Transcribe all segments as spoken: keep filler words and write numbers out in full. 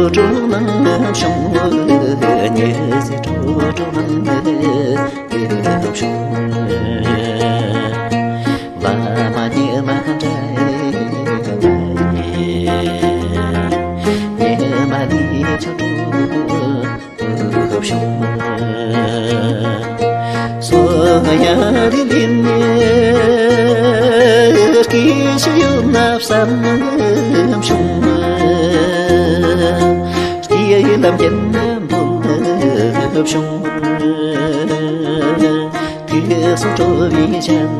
སྤྲོ་སྣང་བྱུང་། ཉི་ཟེར་སྤྲོ་སྤྲོ་སྣང་བྱུང་། བླ་མ་ཉི་མ་འདྲ་ཡི། ཉི་མ་ནི་ཆོ་སྤྲོ་བྱུང་། སོ་ཡ་རི་ལི་ནས་སྐད་ཤིག་ཡོད་ན་བསམ་བྱུང་། སྐྱེ་ལམ་རྒྱན་འབུལ་བྱུང་། དུས་སུ་སྤྲོ་བའི་ཞལ་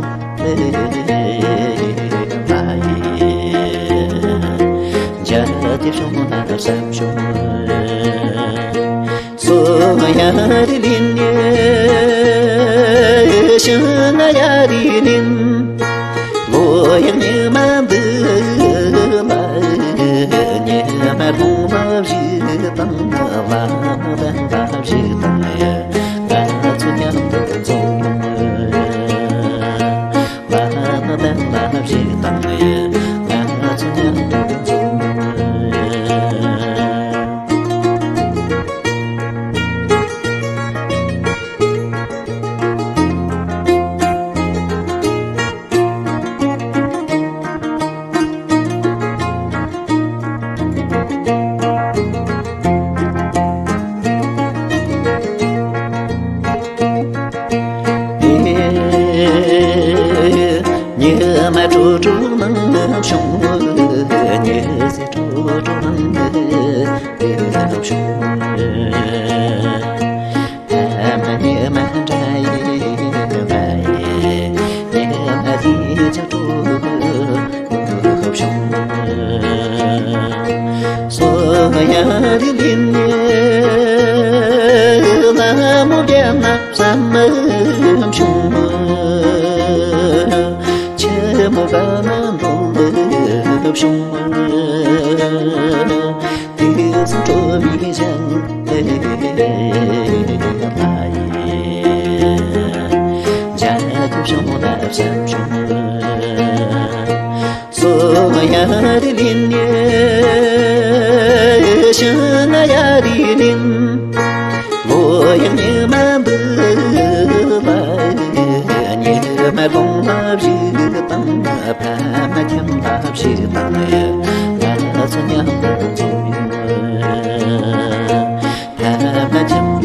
ལ་ཡི། འཇའ་དེ་བྱུང་ན་བསམ་བྱུང་། སོ་ཡ་རི་ལི་ནས་ཤི་ན་ཡ་རི་ལིན། ལོ་ཡང་ཉི་མ་འདི་ལ་ཉི་མ་ལྷུང་བ་བཞི་དང་། བླ་མ་དང་བཞི་དང་། ང་ཚོ་མཉམ་དུ་འཛོམས། བླ་མ་དང་བླ་བཞི་དང་། ང་ཚོ་མཉམ་དུ་འཛོམས། ཉི་མ་སྤྲོ་སྤྲོ་སྣང་བྱུང་། ཉི་ཟེར་སྤྲོ་སྤྲོ་སྣང་བྱུང་། ཉི་མ་འདྲ་ཡི། ཉི་མ་ལི་ཆ་སྤྲོ་བྱུང་། སོ་ཡ་རི་ལི་ནས་ལ་མོ་བརྒྱབ་ན་བསམ་བྱུང་། ཆེ་མོ་ག་ན་འདོད་བྱུང་། དུས་སུ་སྤྲོ་བའི་ཞལ་ལ་ཡི། འཇའ་གི་བྱུང་ལ་བྱམས་བྱུང་། སོ་ཡ་རི་ལི་ནས་ཤི་ན་ཡ་རི་ལིན། ལོ་ཡང་ཉི་མ་འདི་ལ་ཉི་མ་ལོང་ལ་བཞི་དང་། ཕ་མ་ཁྱིམ་ལ་བཞི་དང་། ང་ཚོ་མཉམ་དུ་འཛོམས་ཡོང་། ཕ་མ་ཁྱིམ་